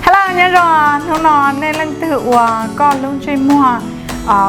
Hello, nyob zoo, hnub no nej leej twg uas koj lub ntsej muag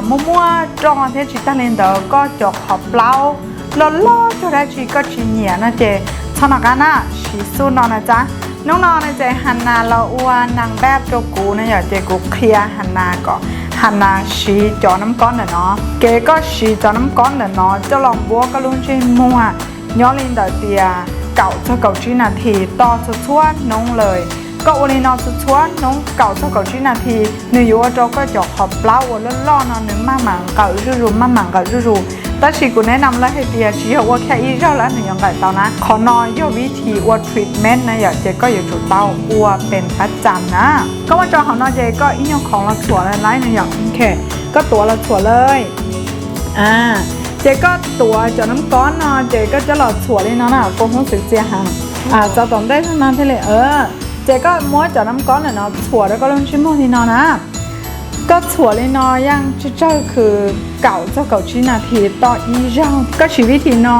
muaj muaj roj thiab tsis tag li ntawd koj cov qhov plaub loj loj cuag dab tsi koj tsis nyiam no ces txhob nco qab na, siv xuj no na txab. Hnub no ne ces Hannah los ua naj npab rau kuv na yom, ces kuv qhia Hannah kom Hannah siv cov nab kob ntawm no. Kev koj siv cov nab kob ntawm no coj los npuab koj lub ntsej muag nyob li ntawm tias kaum txog kaum tsib nas this toj txhua txhua hnub lawm. Koj ua li no txhua txhua hnub kaum txog kaum tsib nas this, nws yuav ua rau koj cov qhov plaub uas loj loj no nws maj mam nqawm zuj zus, maj mam nqawm zuj zus. Tab sis kuv neb nam lawv hais tias tsis yog ua kiag ib zaug lawm nws yuav nqawm tau na. Qhov no yog vib thib ua treatment na yom, ces koj yuav tsum tau ua pes pab tsam na. Koj muab tso hauv no ces koj ib nyuag khoov los txhuam lawm na yom. Koj tuav los txhuam lawm. Ces koj tuav cov nab kob no ces koj coj los txhuam li no na, kua hnub xwm txias heev, txog tom ntej no thiaj li. Ces koj muab cov nab kob ntawm no txhuam rau koj lub ntsej muag li no na. Koj txhuam li no yeej tsawg tsawg khwv kaum txog kaum tsib nas this toj ib zaug. Koj siv vib thib no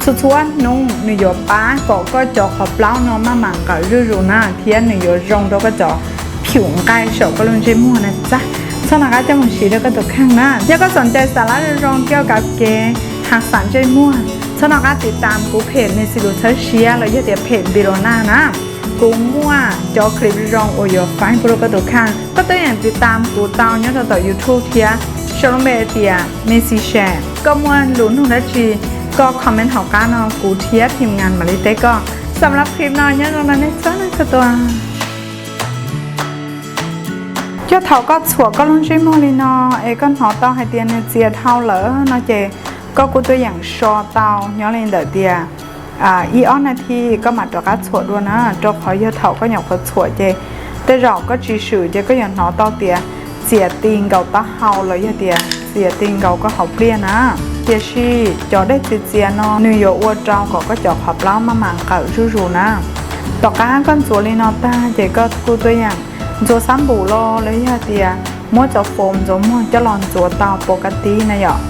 txhua txhua hnub nws yuav pab kom koj cov qhov plaub no maj mam nqawm zuj zus na, thiab nws yuav zoo rau koj cov phim nqaij saum koj lub ntsej muag na txab. Txhob nco qab coj mus siv rau koj tus kheej na. Yog koj xom cai xam lab zoo zoo kiaj kav kev has xam ntsej muag, txhob nco qab tiv tam kuv phem Nexi Lus Txhawb Siab los yog tias phem Npilona na. Kuv muaj cov clip zoo uas yuav faib pub rau koj tus kheej. Koj tuaj yeem tiv tam kuv tau nyob rau tom YouTube thiab, sau lub npe tias Nexi Share. Koj muaj lus nug dab tsi, koj comment hauv qab no kuv thiab team ngas mam li teb koj. Xam lab clip no nyob zoo no nej txhua leej txhua tus. Yog thaum koj txhuam koj lub ntsej muag li no es koj hnov tau hais tias nws txias dhau lawm no ces koj kuj tuaj yeem so tau nyob li ntawm tias ib ob nas this koj mam rov qab txhuam dua na, rau qhov yog thaum koj nyuam qhuav txhuam ces tej zaum koj tsis swm ces koj yuav hnov tau tias txias ti nkaus taub hau los yog tias txias ti nkaus koj hauv pliaj na. Tiam sis cov dej txias txias no nws yuav ua rau kom koj cov qhov plaub maj mam nqawm zuj zus na. Tom qab koj ntxuav li no tag ces koj kuj tuaj yeem ntxuav xab npum los los yog tias muab cov foam ntxuav muag coj los ntxuav tau pov ka tib na yom.